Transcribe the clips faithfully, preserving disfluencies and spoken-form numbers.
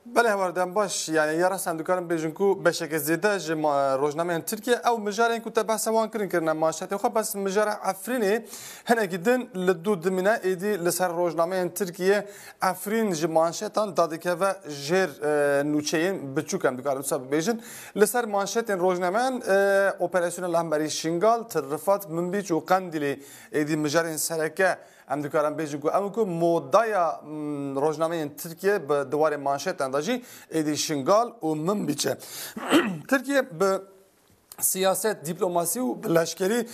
Belê, hevalên baş, yani ya rast em dikarin bêjin ku beşeke zêde ji ma-, rojnameyên Tirkiye ew mijarên ku te behsa wan kirin kirine manşetê xwe, bes mijara Efrînê hinekî din li dû dimîne, êdî li ser rojnameyên Tirkiye Efrîn ji manşetan dadikeve jêr, e, nûçeyên biçûk em dikarin wisa bibêjin. Li ser manşetên rojnameyan, e, operasyona li hemberî Şingal, Tirrifat, Minbîç û Qendîlê êdî mijarên sereke em dikarin bêjin ku ew ku modaya, mm, rojnameyên Tirkiye bi di warê manşetan de jî êdî Şingal û Minbîç e. Tirkiye bi siyaset, dîplomasî û bi leşkerî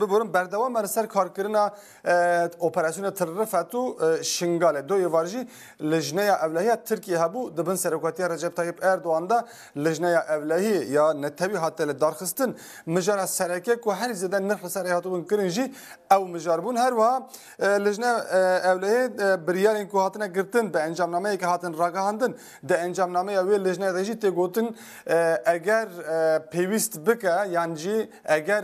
biborin berdewam e li ser karkirina, e, operasyona Tirrifat û, e, Şingalê. Do êvar jî Lijneya Ewlehî ya Tirkiyê hebû, di bin serokatiya Recep Tayyip Erdogan de Lijneya Ewlehî ya Netewî hate li darxistin. Mijara sereke ku herî zêde nirx li ser hatibûn kirin jî ew mijar bûn. Her wiha, e, Lijne, e, Ewlehî, e, biryarên ku hatine girtin, bi encamnameyeke hatin ragihandin. Di encamnameya wê lijneyê de jî tê gotin, e, eger, e, pêwîst bike yan jî eger,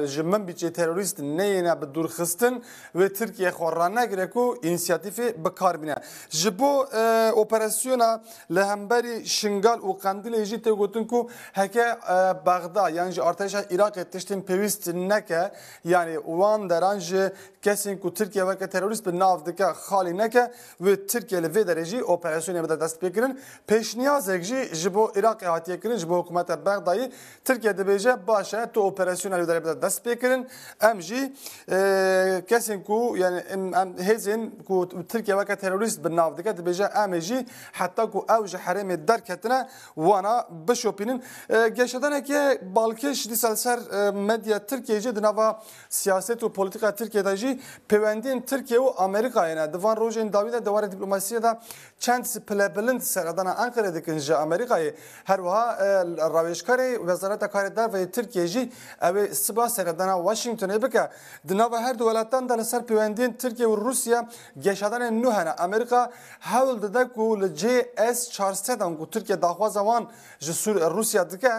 e, ji Minbîçê terorîst neyêne bi dûrxistin, wê Tirkiye xwe ranegire ku însiyatîfê bi kar bîne. Ji bo, e, operasyona li hemberî Şingal û Qendîlê jî tê gotin ku heke, e, Bexda yan jî artêşa Iraqê tiştên pêwîst neke, yanî wan deran ji kesên ku Tirkiye weke terorîst bi nav dike xalî neke, wê Tirkiye li vê derê jî operasyonê bide destpêkirin. Pêşniyazek jî ji bo Iraqê hatiye kirin, ji bo hikûmeta Bexdayê. Tirkiye dibêje, baş e, tu operasyona li vê derê bide destpêkirin. Em jî, e, kesên ku, yani em, em hêzên ku Tirkiye weke terorîst bi nav dike, dibêje, em ê jî heta ku ew ji herêmê derketine, wana bişopînin. E, geşedaneke balkêş dîsa li ser, e, medya Tirkiye jî di nava siyaset û polîtîka Tirkiye de jî pêwendiyên Tirkiye û Amerîkayê ne. Di van rojên dawî de di warê dîplomasiyê de çend pilebilind seredana Enqerê dikin ji Amerîkayê. Her wiha, e, rawêjkarê Wezareta Karê Derve yê Tirkiye jî ew ê siba seredana Washingtonê bike. Di nava her du weladan de li ser pêwendiyên Tirkiye û Rûsya geşadanên nû hene. Amerîka hewl dide ku li cihê S çar sed an ku Tirkiye daxwaza wan ji Sûr-, Rûsya dike,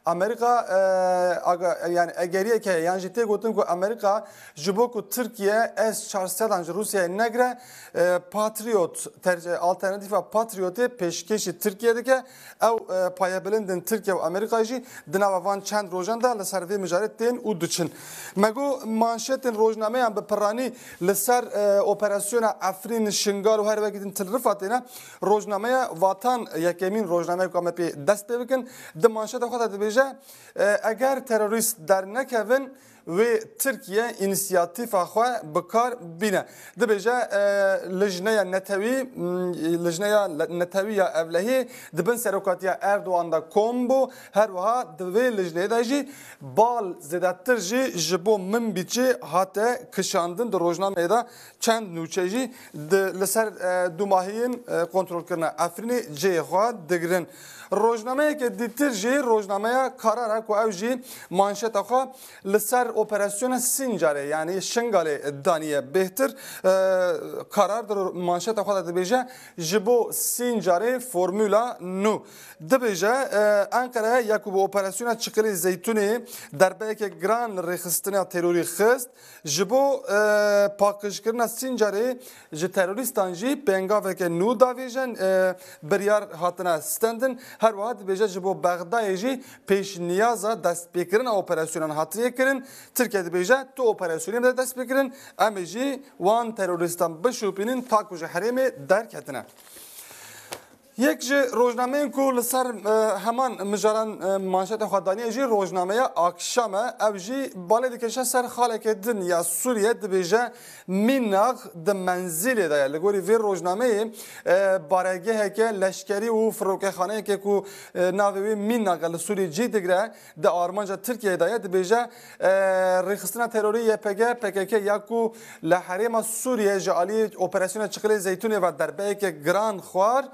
Amerîka, e, aga-, yani egeriyek heye, yan jî tê gotin ku Amerîka ji bo ku Tirkiye S çar sed an ji Rûsyayê negire, e, Patriot, tercih, alternatîfa Patriotê pêşkêşî Tirkiye dike. Ew, e, payebilindên Tirkiye û Amerîka jî di nava van çend rojan de li ser vê mijarê tên û diçin. Me got manşetên rojnameyan bi piranî li ser, e, operasyona Efrîn, Şingal û her wekî din Til Rifatê ne. Rojnameya Vatan yekemîn rojnameya ku em ê pê dest pê bikin. Di manşeta xwe de dibêje, e, eger terorîst dernekevin, wê Tirkiye însiyatîfa xwe bi kar bîne. Dibêje, e, lijneya netewî, m, lijneya le-, netewî ya ewlehî di bin serokatiya Erdogan de kom bû. Her wiha di vê lijneyê de jî bal zêdetir jî ji bo Minbîçê hate kişandin. Di rojnameyê de çend nûçe jî di, li ser, e, dûmahiyên, e, kontrolkirina Efrînê cihê xwe digirin. Rojnameyeke dîtir jî rojnameya Karar e ku ew jî manşeta xwe li ser operasyona Sincarê, yanî Şingalê daniye bêhtir. E, Karar di ro-, manşeta xwe de dibêje, ji bo Sincarê formûla nû. Dibêje, e, Enqere ya ku bi operasyona Çiqilê Zeytûnê derbeyeke giran li rêxistina terorî xist, ji bo, e, paqijkirina Sincarê ji terorîstan jî pêngaveke nû davêje, e, biryar hatine stendin. Her wiha dibêje ji bo Bexdayê jî pêşniyaza destpêkirina operasyonan hatiye kirin. Tirkiye dibêje tu operasyonê bide destpêkirin, em ê jî wan terorîstan bişopînin ta ku ji herêmê derketine. Yek ji rojnameyên ku li ser, e, heman mijaran, e, manşeta xwe daniye jî rojnameya Akşam e. Ew jî balê dikêşe ser xaleke din ya Sûriye, dibêje Mînag di menzîlê de ye. Li gorî vê rojnameyê, e, baregeheke leşkerî û firokexaneyeke ku, e, navê wê Mînag e li Sûriyê cî digire, di armanca Tirkiyeyê de ye. Dibêje, e, rêxistina terorî Y P G, P K K ya ku li herêma Sûriye ji alî operasyona Çiqilê Zeytûnê ve derbeyeke giran xwar,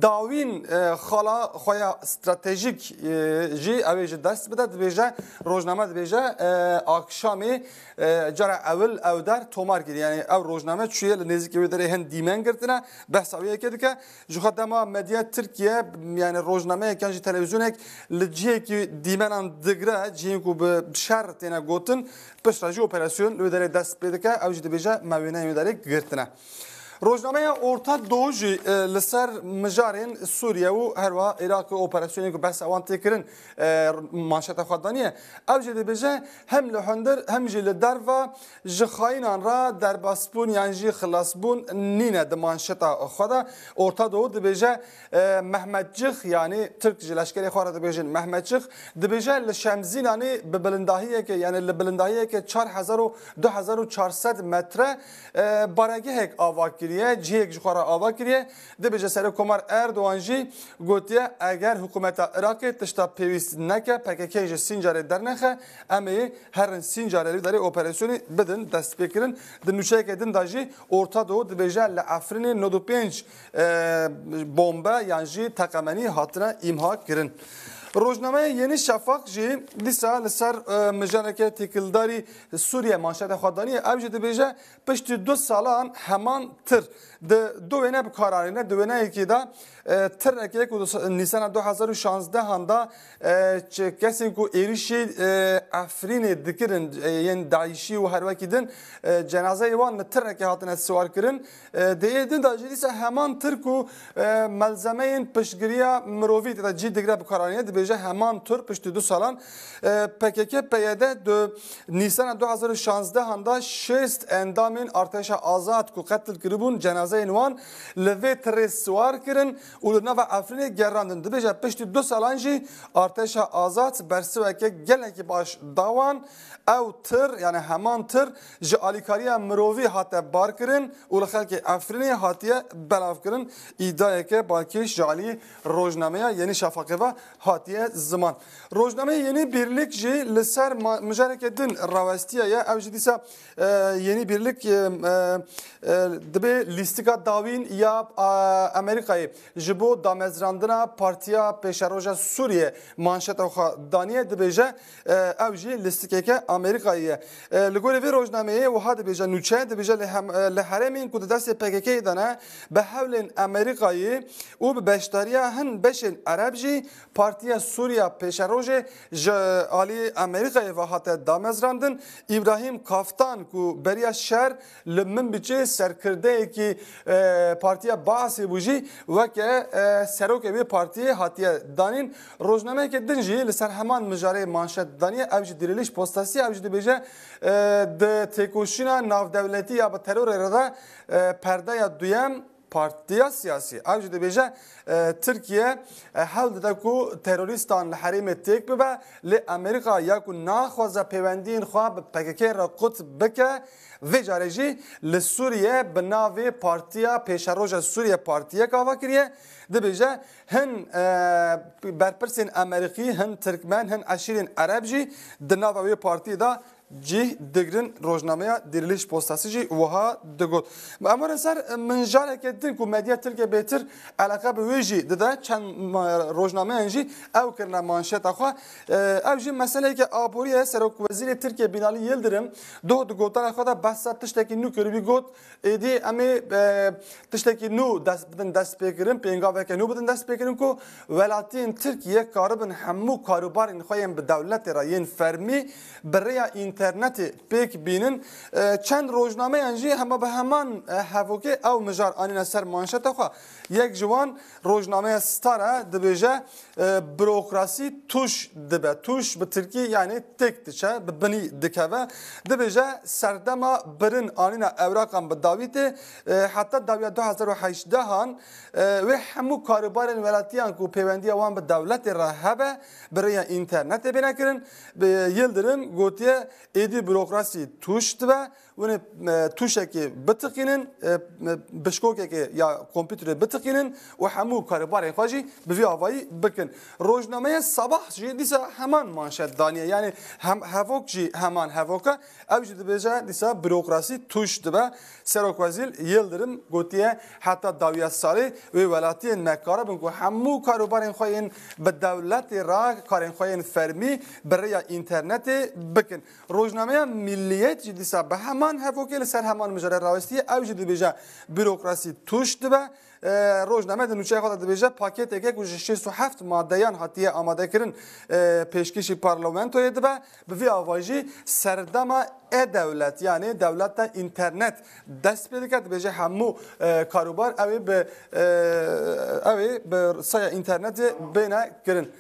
dawîn, e, xala xwe ya stratejîk, e, jî ew ê ji dest bide. Dibêje, rojname dibêje, e, Akşamê, e, cara ewil ew der tomar kiriye. Yani ew rojname çûye li nêzîkê wê derê hin dîmen girtine, behsa wê yekê dike. Ji xwe dema medya Tirkiye, yani rojnameyek yan jî televîzyonek li cihekî dîmenan digire, cihên ku bi şer têne gotin, piştre jî operasyon li wê derê dest pê dike, ew jî dibêje me wêneyên wê derê girtine. Rojnameya Orta Doğu jî e, li ser mijarên Sûriye û herwiha Iraqê operasyonên ku behsa wan tê kirin e, manşeta xwe daniye. Ew jî dibêje, hem li hundir hem jî li derve ji xayînan re derbasbûn yan jî xilasbûn nîne. Di manşeta xwe de Orta Doğu dibêje, e, Mehmetçik, yanî Tirk ji leşkerê xwe re dibêjin Mehmetçik, dibêje li Şemzînanê bi bilindahiyeke, yanî li bilindahiyeke çar hezar û du hezar û çar sed metre e, baregehek ava kiriye, cihêk ji xwe re ava kiriye. Dibêje Serokkomar Erdogan jî gotiye, eger hikûmeta Iraqê tişta pêwîst neke, P K K ji Sincarê dernexe, em ê herin Sincarê li derê operasyonê bidin destpêkirin. Di nûçeyeke din de jî Orta Doğu dibêje li Efrînê nod û pênc e, bombe yan jî teqemenî hatine îmha kirin. Rojnameya Yeni Şafak jî dîsa li ser e, mijareke têkildarî Sûriye manşeta xwe daniye. Ew jî dibêje, piştî du salan heman tir di du wêne bi kar anîne. Di wêneyekê de e, tireke ku di nîsana du hezar û şanzdehan de e, çi-, kesên ku êrişî e, Efrînê dikirin, e, yên DAIŞî û her wekî din e, cenazeyê wan li tireke hatine siwar kirin. E, di ê din de jî dîsa heman tir ku e, melzemeyên piştgiriya mirovî tê de cî digire bi kar anîne, dibêje heman tir piştî du salan e, P K K P Y D di nîsana du hezar û şanzdehan de şêst endamên Artêşa Azad ku qetil kiribûn, cenazeyên wan li vê tirê siwar kirin û li nava Efrînê gerandin. Dibêje piştî du salan jî Artêşa Azad bersiveke gelekî baş da wan. Ew tir, yani heman tir, ji alîkariya mirovî hate barkirin û li xelkê Efrînê hatiye belavkirin. Îdayeke balkêş ji alî rojnameya Yenî Şafaqê ve hatiye ziman. Rojnameya Yenî Birlik jî li ser ma-, mijareke din rawestiye ye. Ew jî dîsa, e, Yenî Birlik, e, e, e, dibê lîstika dawîn ya, e, Amerîkayê ji bo damezrandina Partiya Pêşeroja Sûriye manşeta xwe daniye, dibêje, e, ew jî lîstikeke Amerîkayê ye. E, li gorî vê rojnameyê wiha dibêje nûçe, dibêje li hem, e, li herêmên ku di destê P K K'ê de ne, bi hewlên Amerîkayê û bi beşdariya hin beşên Ereb jî Partiya Sûriya Pêşerojê ji alî Amerîkayê ve hate damezrandin. Îbrahîm Kaftan ku beriya şer li Minbicê serkirdeyekî, e, Partiya Baasê bû jî weke, e, serokê wê partiyê hatiye danîn. Rojnameyeke din jî li ser heman mijarê manşet daniye, ew jî Diriliş Postası, ew jî dibêje, e, di têkoşîna navdewletî ya bi terorê re de, e, perdeya duyem partiya siyasî. Ew jî dibêje, e, Tirkiye, e, hewl dide ku terorîstan li herêmê têk bibe, lê Amerîka ya ku naxwaze pêwendiyên xwe bi P K K re qut bike, vê carê jî li Sûriye bi navê Partiya Pêşeroja Sûriye partiyek ava kiriye. Dibêje hin, e, berpirsên Amerîkî, hin Tirkmen, hin eşîrên Ereb jî di nava wê partiyê de cih digirin. Rojnameya Diriliş Postası jî wiha digot. Em were ser minjareke din ku medya Tirkiye bêtir eleqe bi wê jî dide, çend ma-, rojnameyan jî ew kirine manşeta xwe. E, ew jî meseleyeke aborî ye. Serokwezîrê Tirkiye Binali Yildirim doh di gotara xwe de behsa tiştekî nû kir, wî got, êdî em ê, e, tiştekî nû dest bidin destpêkirin, pêngaveke nû bidin destpêkirin ku welatiyên Tirkiye karibin hemû karûbarên xwe yên bi dewletê re yên fermî bi rêya înternetê pêk bînin. E, çend rojnameyan jî hema bi heman, e, hevokê ew mijar anîne ser manşeta xwe. Yek ji wan rojnameya Star e, dibêje, e, burokrasî tûş dibe. Tûş bi tirkî yani têk diçe, bi binî dikeve. Dibêje serdema birin anîna ewraqan bi dawî tê, e, heta dawiya du hezar û heşdehan, e, wê hemû karûbarên welatiyan ku pêwendiya wan bi dewletê re hebe, bi rêya înternetê bêne kirin. Bi Yildirim gotiye, êdî burokrasî tûş dibe. Hûn ê, e, tûşekê bitiqînin, e, e, bişkokekê ya kompîterê bitiqînin û hemû karûbarên xwe jî bi vî avayî bikin. Rojnameya Sabah jî dîsa heman manşet daniye. Yani hem, hevok jî heman hevok e. Ew jî dibêje dîsa burokrasî tûş dibe. Serokwezîr Yildirim gotiye, heta dawiya salê wê welatiyên me karibin ku hemû karûbarên xwe yên bi dewletê re, karên xwe yên fermî bi rêya înternetê bikin. Rojnameya Milliyet jî dîsa bi heman hevokê li ser heman mijare rawestiye. Ew jî dibêje, burokrasî tûş dibe. E, rojname di nûçeya xwe de dibêje, pakêteke ku ji şêst û heft madeyan hatiye amadekirin, e, pêşkêşî parlamentoyê dibe. Bi vî ava jî serdema e-dewlet, yanî dewleta înternet dest pê dike. Dibêje hemû, e, karûbar ew ê bi, e, ew ê bi saya înternetê bêne kirin.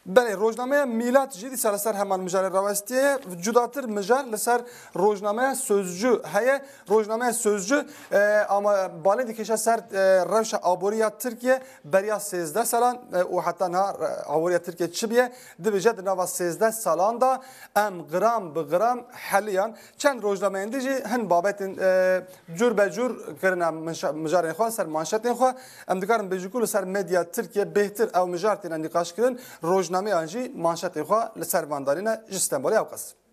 Belê, rojnameya Mîlat jî dîsa li ser heman mijarê rawestiye. Cudatir mijar li ser rojnameya Sözcü heye. Rojnameya Sözcü, e, ama balê dikêşe ser, e, rewşa aborî ya Tirkiye beriya sêzdeh salan, e, û heta niha, e, aboriya Tirkiye çi biye? Dibêje di nava sêzdeh salan de em gram bi gram heliyan. Çend rojnameyên din jî hin babetên, e, cûr be cûr kirine minşa-, mijarên xwe, ser manşetên xwe. Em dikarin bêjin ku li ser medya Tirkiye bêhtir ew mijar têne nîqaşkirin, rojnameyan jî manşetên xwe li ser van danîne. Ji Stenbolê ew qas.